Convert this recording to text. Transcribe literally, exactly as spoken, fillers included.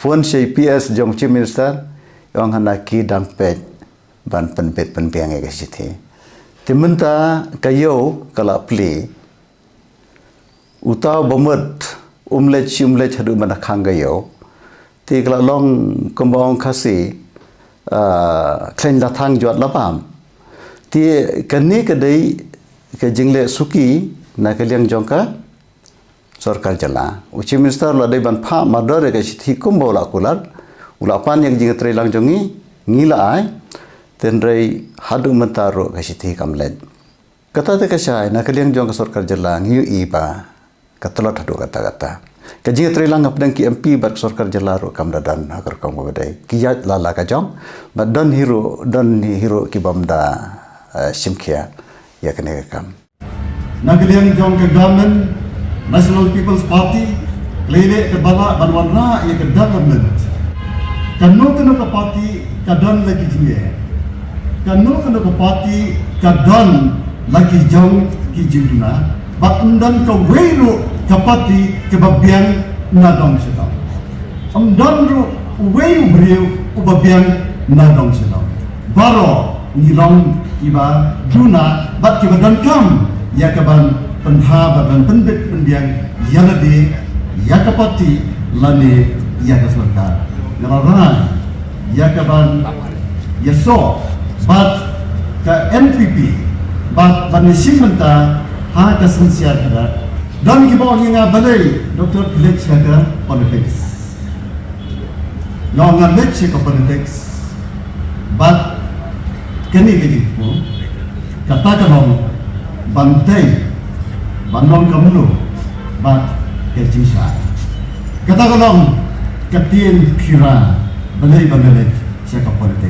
Phone sha i P S jong Chief Minister, ong hana ki dang peit ban pynbit pynbiang ïa ka shithi. Te mynta ka ïew ka la plie. Uta u bamut um leit shi um leit haduh mynta khang ka ïew. Te ka la long kumba ong Khasi, ah, khlaiñ la thang juat la bam. Te kane ka dei ka jingleh suki na ka liang jong ka sorkar jylla. U Chief Minister la dei ban phah mardor ïa ka shithi kumba u la kular. U la pan ïa ka jingïatreilang jong ngi, ngi la ai. Hynrei haduh mynta ruh ka shithi kam leit. Kata te ka shai, na ka liang jong ka sorkar jylla ngi ïohi ba ka tlot haduh katta katta. Ka jingïatreilang hapdeng ki M P bad ka sorkar jylla ruh kam da don ha ka rukom kaba dei. Ki ïaid la la ka jong, bad don hi ruh, don hi ruh ki bym da, eh, shim khia ïa kane ka kam. Na ka liang jong ka government, National People's Party, ka la leh kaba lah ban wanrah ïa ka development. Kano kano ka party ka don la ki jingeh. Kano kano ka party ka don la ki jong ki jingduna. Bad ym don kawei ruh ka party kaba biang na dong sha dong. Ym don ruh uwei u briew uba biang na dong sha dong. Baroh ngi long kiba duna bad kiba donkam ïa kaban pynbha bad ban pynbit pynbiang ïa lade, ïa ka party lane ïa ka sorkar. Nga la rai ïa kaban ïasoh bad ka N P P bad ban ïashim bynta ha ka synshar khadar. Don kiba ong ïa nga balei Doctor phi leit sha ka politics. Nga ong nga leit sha ka politics bad kane ka jingthmu kata ka long ban tei ban long ka mluh bad ka jingshai. Kata ka long ka ktien khira balei ba nga leit sha ka politics.